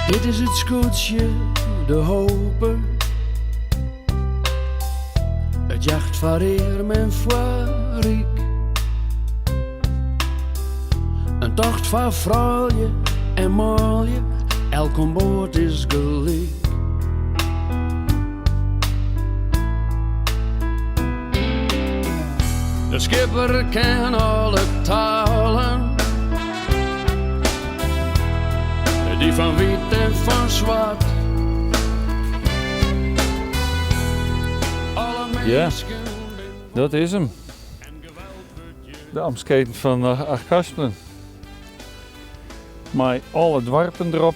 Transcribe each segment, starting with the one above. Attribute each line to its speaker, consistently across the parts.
Speaker 1: Dit is it skûtsje De Hope. It jacht foar earm en foar ryk. In tocht foar froulju en manlju, elk oan board is gelyk. De skipper ken alle talen, dy fan wyt en fan swart. Alle
Speaker 2: Ja,
Speaker 1: minsken binne
Speaker 2: dat is 'm.
Speaker 1: en geweld wurdt je
Speaker 2: De ambtsketen fan Achtkarspelen. Mei alle doarpen derop.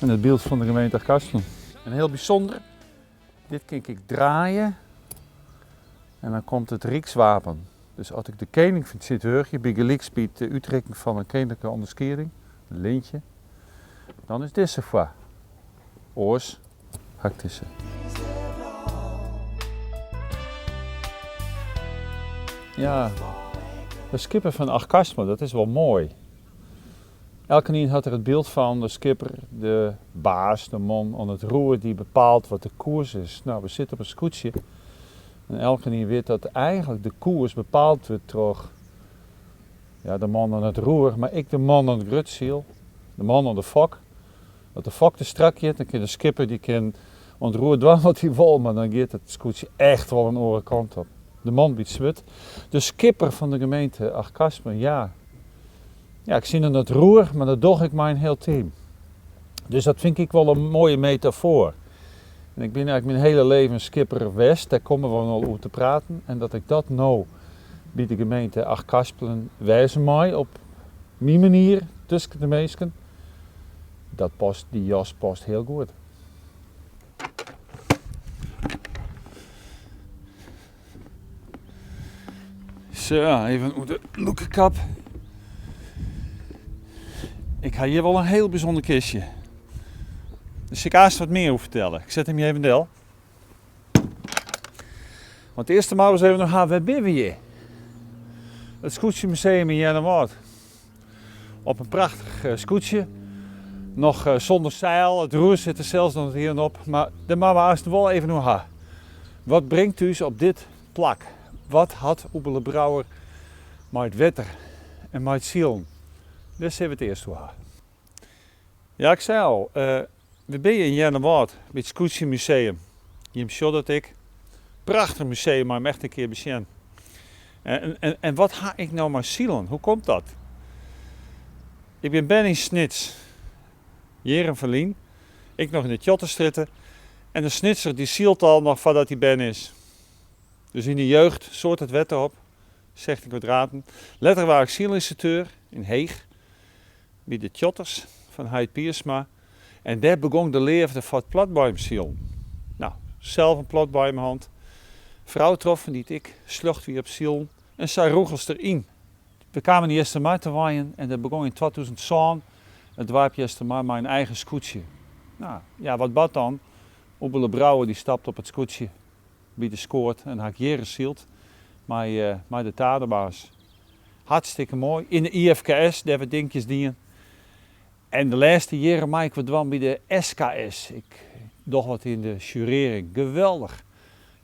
Speaker 2: En it byld fan de gemeente Achtkarspelen. En hiel bysûnder, dit kin ik draaie en dan komt it Rykswapen. Dus as ik de kening fertsjintwurdigje, bygelyks by it útrikken fan in keninklike ûnderskieding, in lintje, dan is dizze foar. Oars ha ik dizze. Ja, de skipper fan Achtkarspelen, dat is wol moai. Elkenien hat der it byld fan, de skipper, de baas, de man oan it roer dy't bepaalt wat de koers is. No, we sitte op in skûtsje en elkenien wit dat eigenlik de koers bepaald wurdt troch ja, de man oan it roer, mar ek de man oan it grutsyl, de man oan de fok. As de fok te strak giet, dan kin de skipper dy kin oan it roer dwaan wat hy wol, mar dan giet it skûtsje echt wol in oare kant op. De man by it swurd. De skipper fan de gemeente Achtkarspelen, ja. Ja, ik sit oan it roer, mar dat doch ik mei in hiel team. Dus dat fyn ik wol in moaie metafoar. En ik bin eigenlik myn hiele leven skipper west, dêr komme we al oer te praten. En dat ik dat no by de gemeente Achtkarspelen wêze mei op myn manier tusken de minsken, dat past, dy jas past hiel goed. Zo, even oer de lûkekap. Ik ha hjir wol in hiel bysûnder kistje. Dêr sil ik aanst wat mear oer fertelle. Ik set him hjir even del. Want earst mar ris even noch ha, wêr binne we hjir? It Skûtsjemuseum yn Earnewâld. Op in prachtich eh, skûtsje. Noch eh, sûnder seil, it roer sit der sels noch net op. Mar dêr moatte we aanst wol even oer ha. Wat bringt ús op dit plak? Wat hat Oebele Brouwer mei it wetter en mei it silen? Dêr sille we it earst oer ha. Ja, ik sei al, eh, we binne yn Earnewâld by it Skûtsjemuseum. Jim sjogge dat ek. Prachtich museum, moat jim echt in kear besjen. En, en, en wat ha ik no mei silen? Hoe komt dat? Ik bin berne yn Snits, jierren ferlyn. Ik noch yn de Tjotterstrjitte. En de Snitser dy sylt al noch foardat hy berne is. Dus yn de jeugd soad it wetter op, 16 kwadraten. Letter waard ik sylynstrukteur yn Heech by de Tjotters fan heit Piersma. En dêr begong de leafde foar it platboaiemsilen. No, sels in platboaiem hân. Frou troffen dy't ek sljocht wie op silen en sa rûgelst der yn. We kamen yn Eastermar te wenjen en der begong yn 2007 it doarp Eastermar mei in eigen skûtsje. No, ja, wat bart dan? Oebele Brouwer dy stapt op it skûtsje by de Skoat en ha ik jierren syld mei, mei de Tadebaas. Hartstikke moai. Yn de IFKS, dêr we dinkjes dien. En de lêste jierren mei ik wat dwaan by de SKS. Ik doch wat yn de sjurearring. Geweldich.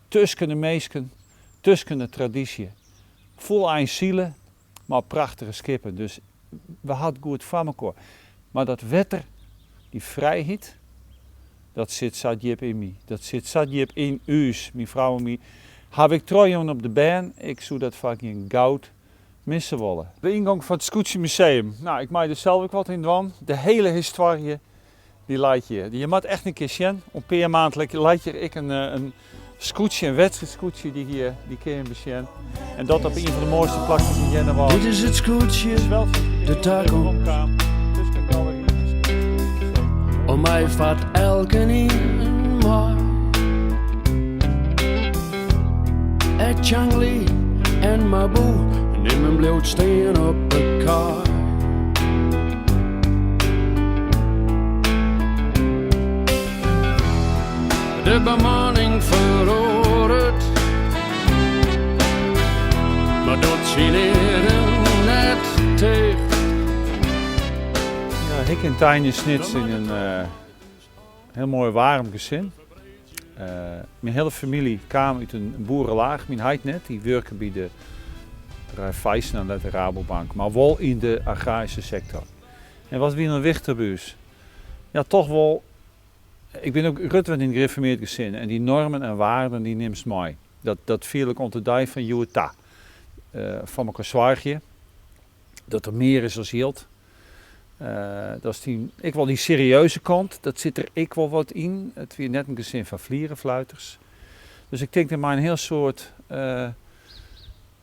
Speaker 2: Tusken de minsken, tusken de tradysje. Fûlein sile, mar prachtige skippen. Dus we ha it goed foar mekoar. Mar dat wetter, dy frijheid, dat sit sa djip yn my. Dat sit sa djip yn ús, myn frou en my. Haw ik trochjûn op de bern, ik soe dat foar gjin goud misse wolle. De yngong fan it Skûtsjemuseum. No, ik mei der sels ek wat yn dwaan. De hiele histoarje dy leit hjir. Je moat echt in kear sjen. Oer in pear maand leit hjir ek in, eh, in skûtsje, in wedstriidskûtsje, dy hier, dy kin je besjen. En dat op ien fan de moaiste plakjes yn Earnewâld.
Speaker 1: Dit is it skûtsje, de takomst. Om my fart elkenien mei. Ek Changli en Mabou, nimmen bliuwt stean op 'e kaai. De bemanning feroaret, mar docht syn earen net ticht.
Speaker 2: Ik en Tijnje Snits yn in hiel moai waarm gesin. Myn hiele famylje kaam út in boerelaach, myn heit net, dy wurke by de Raiffeisen en letter Rabobank, mar wol yn de agraryske sektor. En wat wie no wichtich by ús? Ja, toch wol, ik bin ek grut wurden yn in gereformeard gesin en dy normen en waarden dy nimst mei. Dat, dat fiel ik oant de dei fan hjoed ta. Foar mekoar soargje, dat der mear is as jild. Dat is dy, ek wol dy serieuze kant, dat sit der ek wol wat yn. It wie net in gesin fan flierenfluiters. Dus ik tink der mei in hiel soad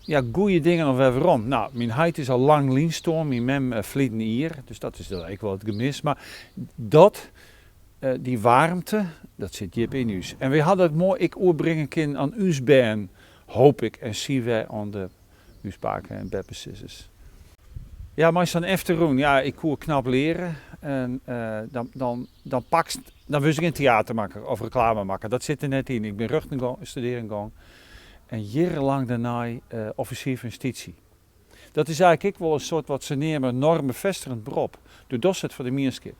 Speaker 2: ja, goede dingen noch wer werom. No, myn heit is al lang lyn stoarn, myn mem ferliden jier, dus dat is dan ek wol it gemis. Mar dat, dy waarmte, dat sit djip yn ús. En wy ha dat moai ek oerbringe kinnen oan ús bern, hoop ik, en sy wer oan de ús pake en beppesizzers. Ja, mei sa'n efterrûn, ja, ik koe knap leare. En dan, dan, dan pakst, dan wurdst gjin teatermakker of reklamemakker, dat sit der net yn. Ik bin rjochten studearjen gong en jierrenlang dêrnei offisier fan justysje. Dat is eigentlik ek wol in soart wat se neame normbefêstigjend berop. Do dochst it foar de mienskip.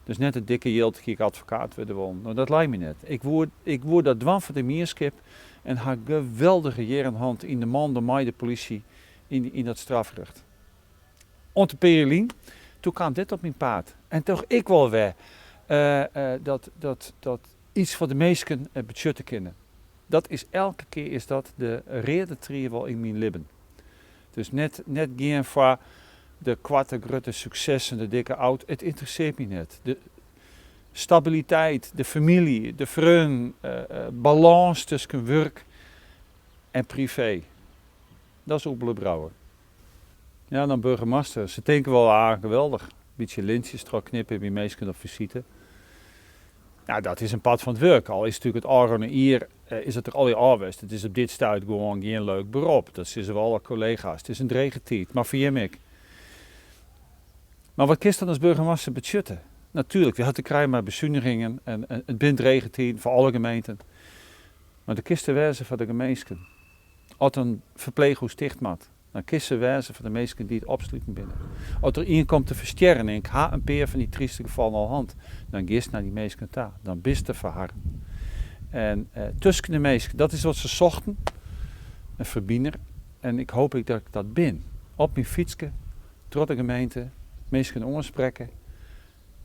Speaker 2: Dus net it dikke jild hie ik advokaat wurde wollen. No, dat lei my net. Ik woe, ik woe dat dwaan foar de mienskip en ha geweldige jierren hân yn de mande mei de polysje yn, yn dat strafrjocht. Oant in pear jier lyn, doe kaam dit op myn paad. En toch ek wol wer dat, dat, dat iets foar de minsken betsjutte kinne. Dat is elke kear is dat de reade trie wol yn myn libben. Dus net, net gean foar de koarte grutte suksessen, de dikke auto, it ynteressearret my net. De stabiliteit, de famylje, de freonen, balâns tusken wurk en privee. Dat is Oebele Brouwer. Ja, dan burgemaster. Se tinke wol, ah, geweldich. Bytsje lintsjes trochknippe by minsken op fisite. Nou, dat is in part fan it wurk. Al is natuerlik it ôfrûne jier is it der allegear ôf west. It is op dit stuit gewoan gjin leuk berop. Dat sizze we alle kollega's. It is in drege tiid, mar foar jim ek. Mar wat kinst dan as burgemaster betsjutte? Natuerlik, wy ha te krijen mei besunigingen en it binne drege tiden foar alle gemeenten. Mar do kinst der wêze foar de minsken. As in ferpleechhûs ticht moat, dan kinst der wêze foar de minsken dy't opsluten binne. As der ien komt te ferstjerren, en ik ha in pear fan dy tryste gefallen al hân, dan giest nei dy minsken ta. Dan bist der foar harren. En tusken de minsken, dat is wat se sochten, in ferbiner. En ik hoop ek dat ik dat bin. Op myn fytske, troch de gemeente, minsken oansprekke.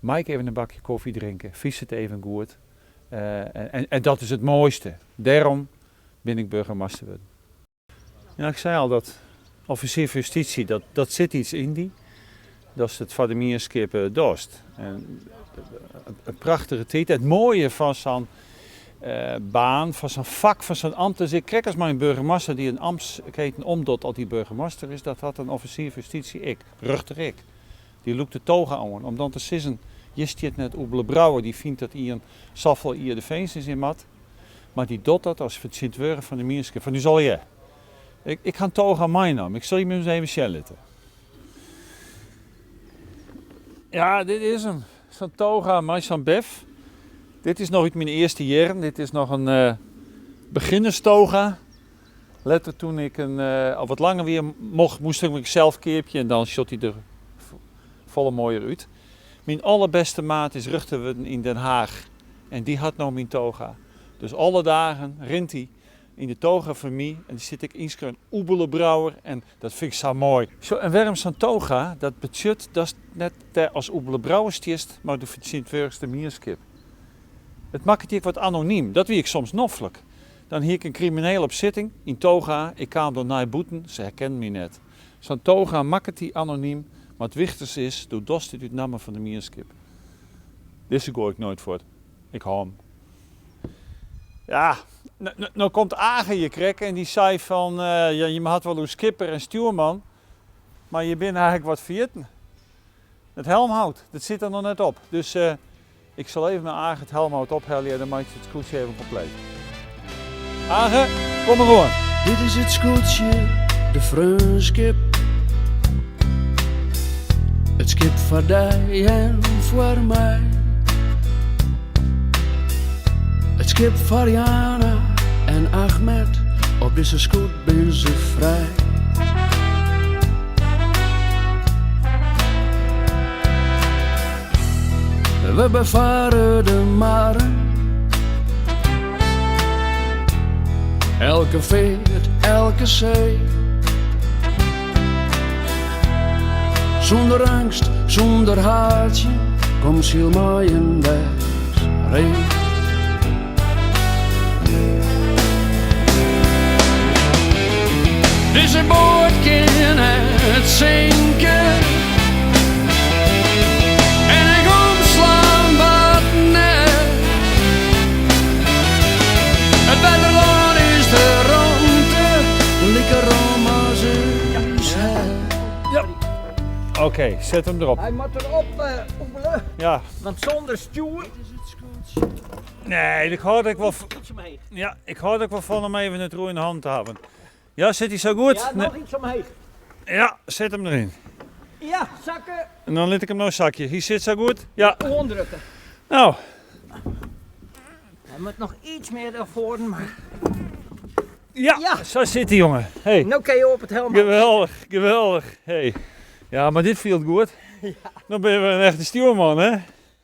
Speaker 2: Mei ik even in bakje kofje drinke? Fynst it even goed? En dat is it moaiste. Dêrom bin ik burgemaster wurden. Ja, ik sei al dat offisier fan justysje, dat, dat sit iets yn dy. Datst it foar de mienskip dochst. En in prachtige tiid. It moaie fan sa'n baan, fan sa'n fak, fan sa'n amt is ek, krekt as mei in burgemaster dy't in amtsketen omdocht as dy burgemaster is, dat hat in offisier fan justysje ek, rjochter ek. Dy lûkt de toga oan om dan te sizzen, hjir stiet net Oebele Brouwer dy't fynt dat ien safolle jier de finzenis yn moat. Mar dy docht dat as fertsjintwurdiger fan de mienskip, fan ús allegear. Ik, ik ha in toga meinaam, ik sil jim ris even sjen litte. Ja, dit is him. Sa'n toga mei sa'n bef. Dit is noch út myn earste jierren. Dit is noch in uh, beginnerstoga. Letter toen ik in, uh, al wat langer wie, mocht, moast ik him sels keapje en dan sjocht hy der folle moaier út. Myn allerbêste maat is rjochter wurden yn Den Haag en dy hat no myn toga. Dus alle dagen rint hy yn de toga fan my en der stiet ek ynskreaun Oebele Brouwer en dat fyn ik sa moai. Sjo, en wêrom sa'n toga? Dat betsjut datst net dêr as Oebele Brouwer stiest, mar do fertsjintwurdigst de mienskip. It makket dy ek wat anonym, dat wie ek soms noflik. Dan hie ik in krimineel op sitting, yn toga, ik kaam dan nei bûten, se herkenden my net. Sa'n toga makket dy anonym, mar it wichtichste is, do dochst it út namme fan de mienskip. Dizze goai ik noait fuort. Ik hâld 'm. Ja, no komt Age hjir krekt en dy sei fan, ja, jim hat wol oer skipper en stjoerman, mar je binne eigentlik wat ferjitten. It helmhout, dat sit der noch net op. Dus ik sil even mei Age it helmhout ophelje en dan meitsje it skûtsje even kompleet. Age, kom mar oan.
Speaker 1: Dit is it skûtsje, de freonskip. It skip foar dy en foar my. It skip foar Jana en Ahmed, op dizze skût binne se frij. We befare de marren. Elke feart, elke see. Sûnder eangst, sûnder haatsje, kom syl mei en wês ree. Dizze boat kin net sinke en ek omslaan bart net. It wetterlân is de romte, like rom as ús hert.
Speaker 2: Ja. Oké, set him derop.
Speaker 3: Hy moat derop, Oebele.
Speaker 2: Ja.
Speaker 3: Want sûnder stjoer.
Speaker 2: Nee, ik hâld ek wol.
Speaker 3: Iets omheech.
Speaker 2: Ja, ik hâld ek wol fan om even it roer yn de hannen te hawwen. Ja, sit hy sa goed?
Speaker 3: Ja, noch iets omheech.
Speaker 2: Ja, set him deryn.
Speaker 3: Ja, sakke.
Speaker 2: En dan lit ik him no sakje. Hy sit sa goed. Ja.
Speaker 3: Oandrukke.
Speaker 2: No.
Speaker 3: Hy moat noch iets mear nei foaren, mar.
Speaker 2: Ja,
Speaker 3: Ja.
Speaker 2: sa sit hy, jonge. Hey.
Speaker 3: No kinne je op it helm.
Speaker 2: Geweldich, geweldich. Hey. Ja, mar dit fielt goed. No binne we in echte stjoerman, hè?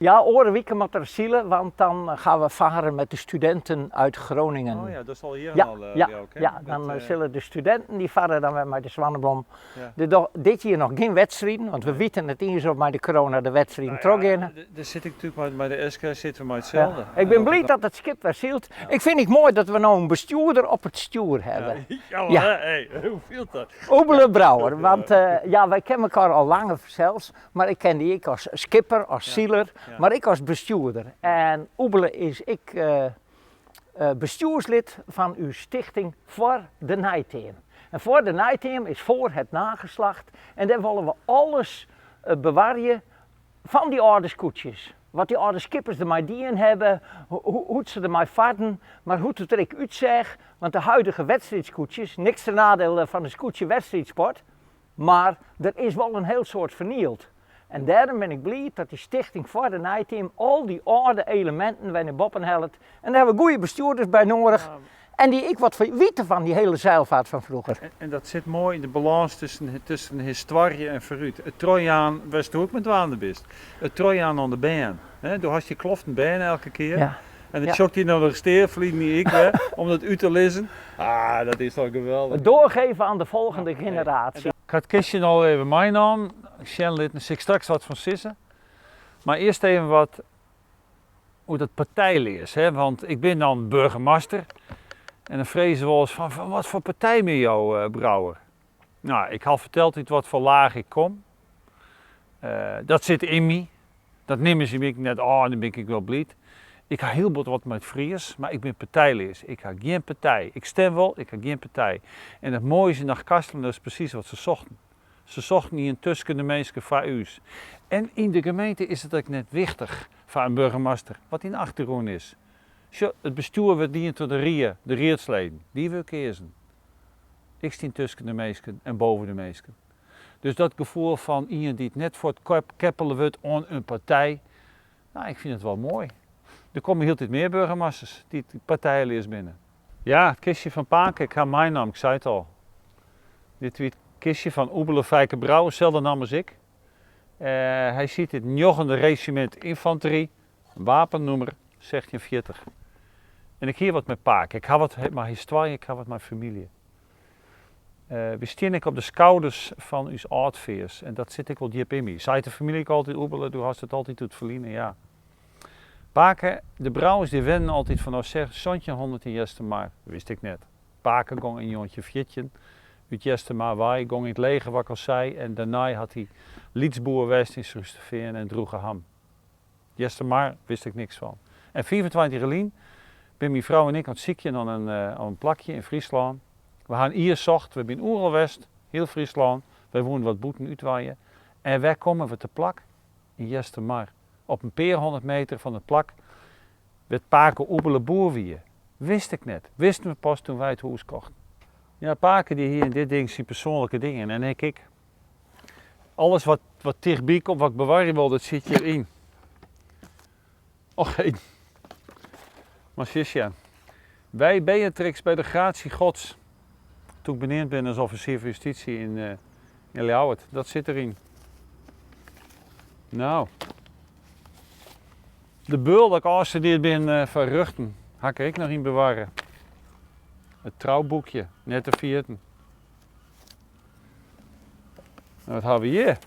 Speaker 3: Ja, oare wike moat er sile, want dan gaan we varen met de studenten uit Groningen.
Speaker 2: Oh ja, dat is al hier
Speaker 3: Ja,
Speaker 2: al,
Speaker 3: ja,
Speaker 2: Jouk, hè?
Speaker 3: ja,
Speaker 2: Dat,
Speaker 3: dan sille de studenten dy farre dan wer mei de Swanneblom.
Speaker 2: Ja.
Speaker 3: Der dogge dit jier noch gjin wedstriden, want we witte net iens of mei de corona de wedstriden
Speaker 2: Nou ja,
Speaker 3: trochgeane.
Speaker 2: Dêr sit ik natuerlik mei, mei de SK sitte we mei itselde.
Speaker 3: Ja. Ik bin bliid dat it skip wer sylt. Ik fyn ek moai dat we no in bestjoerder op it stjoer hawwe.
Speaker 2: Ja,
Speaker 3: Ja.
Speaker 2: hè? Hey, hoe fielt dat?
Speaker 3: Oebele Brouwer, want ja, wy kenne elkoar al langer fansels, mar ik ken dy ek as skipper, as siler, mar ek as bestjoerder. En Oebele is ek bestjoerslid fan ús stichting Foar de Neiteam. En Foar de Neiteam is voor het nageslacht en dêr wolle we alles bewarje fan dy âlde skûtsjes. Wat dy âlde skippers dermei dien hawwe, hoe't se dermei farden, mar hoe't it der ek útseach. Want de huidige wedstriidskûtsjes, niks ten nadele fan de skûtsjewedstriidsport, mar der is wol in hiel soad fernield. En dêrom bin ik bliid dat dy stichting Foar de Neiteam al dy âlde eleminten wer nei boppen hellet. En dêr hawwe we goede bestjoerders by noadich en dy't ek wat witte fan dy hiele zeilvaart fan froeger.
Speaker 2: En dat sit moai yn de balâns tusken histoarje en foarút. It trochjaan, wêr'tsto ek mei dwaande bist, it trochjaan oan de bern. Do hast je kloften bern elke kear.
Speaker 3: Ja.
Speaker 2: En it
Speaker 3: Ja.
Speaker 2: sjocht dy no noch stean, ferline jier ek wer, om dat út te lizzen. Ah, dat is toch geweldich.
Speaker 3: Het doorgeven aan de volgende generatie.
Speaker 2: Ik ha it kistje al even meinaam, sjen litten, sil ik straks wat fan sizze. Mar earst even wat oer dat partijleas, hè? Want ik bin dan burgemaster en dan freegje se wolris fan wat foar partij binne jo, Brouwer? Nou, ik ha al ferteld út wat foar laach ik kom. Dat sit yn my. Dat nimme se my ek net ôf en dêr bin ik ek wol bliid. Ik ha hiel bot wat mei it Fries, mar ik bin partijleas. Ik ha gjin partij. Ik stim wol, ik ha gjin partij. En it moaie is yn Achtkarspelen, dat is presys wat se sochten. Se sochten ien tusken de minsken foar ús. En yn de gemeente is it ek net wichtich foar in burgemaster wat dyn achtergrûn is. Sjoch, it bestjoer wurdt dien troch de rie, de riedsleden. Dy wurde keazen. Ik stean tusken de minsken en boven de minsken. Dus dat gefoel fan ien dy't net fuort keppele wurdt oan in partij, nou, ik fyn it wol moai. Der komme hieltyd mear burgemasters dy't partijleas binne. Ja, it kistje fan pake, ik ha meinaam, ik sei it al. Dit wie it kistje fan Oebele Feike Brouwer, selde namme as ik. Hy siet yn it njoggende rezjimint ynfantery, wapennûmer 1640. En ik hie wat mei pake, ik ha wat mei histoarje, ik ha wat mei famylje. Wy stean ek op de skouders fan ús âldfears en dat sit ek wol djip yn my. Seit de famylje ek altyd, Oebele, do hast it altyd út it ferline, ja. Pake, de Brouwers dy wennen altyd fanôf 1700 yn Eastermar, wist ik net. Pake gong yn 1914 út Eastermar wei, gong yn it leger wat ik al sei en dêrnei hat hy lytsboer west yn Surhústerfean en Droegeham. Eastermar wist ik niks fan. En 25 jier lyn bin myn frou en ik oan it sykjen oan in plakje yn Fryslân. We ha in jier socht, we binne oeral west, hiel Fryslân. Wy woenen wat bûten útwaaie. En wêr komme we te plak? Yn Eastermar. Op in pear hûndert meter fan it plak wêr't pake Oebele boer wie. Wist ik net. Wisten we pas toen wy it hûs kochten. Ja, pake dy hie yn dit ding syn persoanlike dingen en ik ek. Alles wat tichtby komt, wat ik bewarje wol, dat sit hjir yn. Och heden. Mar sis sjen. Wy Beatrix by de gratie Gods. Toen ik beneamd bin as offisier fan justysje yn Ljouwert. Dat sit deryn. Nou. De bul dat ik ôfstudeard bin foar rjochten ha ik der ek noch yn bewarre. It trouboekje, net te ferjitten. En wat hawwe we hjir?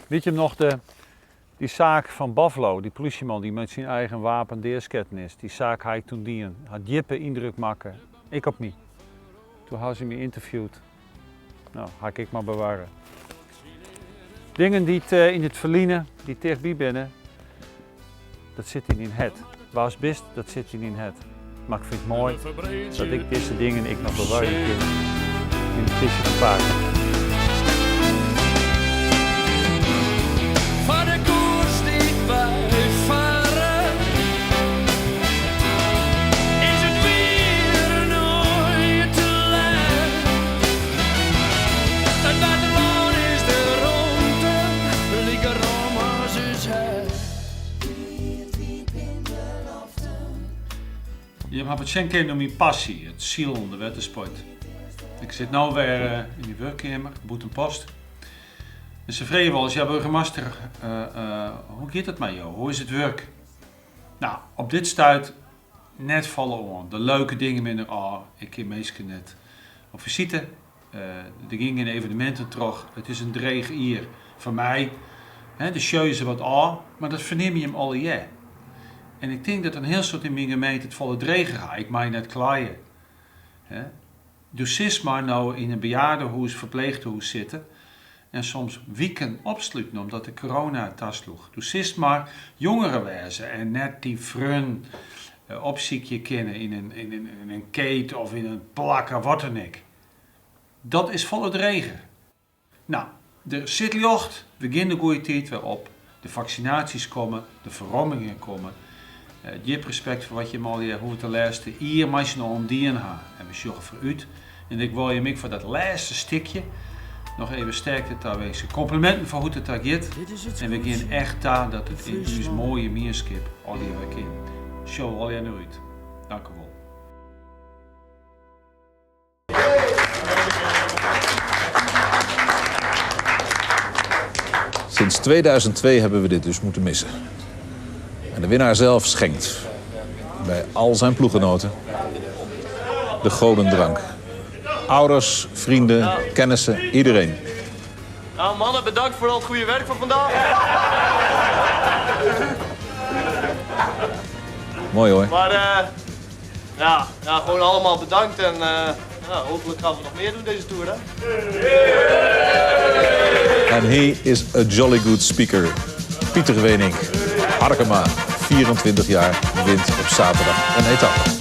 Speaker 2: Wit jim noch de, dy saak fan Buffalo, dy polysjeman dy't mei syn eigen wapen deasketten is? Dy saak ha ik toen dien. Hat djippe yndruk makke, ek op my. Toen ha se my ynterviewd. No, ha ik ek mar bewarre. Dingen dy't yn it ferline, dy't tichtby binne, dat sit yn dyn hert. Wa'tst bist, dat sit yn dyn hert. Mar ik fyn it moai dat ik dizze dingen ek noch bewarje kin yn it kistje fan pake.
Speaker 1: Foar de koers dy't wy farre, is it wier noait te let. It buitenlân is de romte, like rom as ús hert.
Speaker 2: Jim hawwe it sjen kinnen oan myn passy, it silen, de wettersport. Ik sit no wer yn myn wurkkeamer, Bûtenpost. En se freegje wolris, ja boargemaster, hoe giet it mei jo? Hoe is it wurk? No, op dit stuit net folle oan. De leuke dingen binne der ôf. Ik kin minsken net op fisite. Der gean gjin eveneminten troch. It is in dreech jier foar my. De sjeu is der wat ôf, mar dat fernimme jim allegear. En ik tink dat in hiel soad yn myn gemeente it folle dreger ha. Ik mei net kleie. Do sitst mar no yn in bejaardehûs, ferpleechtehûs sitte en soms wiken opsluten omdat de corona tasloech. Do sitst mar jongere wêze en net dyn freonen opsykje kinne yn in keet of yn in plak of wat dan ek. Dat is folle dreger. No, der sit ljocht, we gean de goede tiid wer op, de faksinaasjes komme, de ferrommingen komme. Djip respekt foar wat jim allegear hoe it de lêste jier mei syn allen dien ha. En we sjogge foarút. En ik wol jim ek foar dat lêste stikje noch even sterkte tawinskje. Komplimenten foar hoe't it der giet. En we gean echt ta dat it yn ús moaie mienskip allegear wer kin. Sjoch allegear nei út. Dankewol.
Speaker 4: Sinds 2002 hebben we dit dus moeten missen. En de winnaar zelf schenkt bij al zijn ploeggenoten de godendrank. Ouders, vrienden, kennissen, iedereen.
Speaker 5: Nou mannen, bedankt voor al het goede werk van vandaag.
Speaker 4: Mooi hoor.
Speaker 5: Maar uh, ja, ja, gewoon allemaal bedankt en uh, ja, hopelijk gaan we nog meer doen deze tour. Hè?
Speaker 4: And he is a jolly good speaker. Pieter Weening, Arkema, 24 jaar, wint op zaterdag een etappe.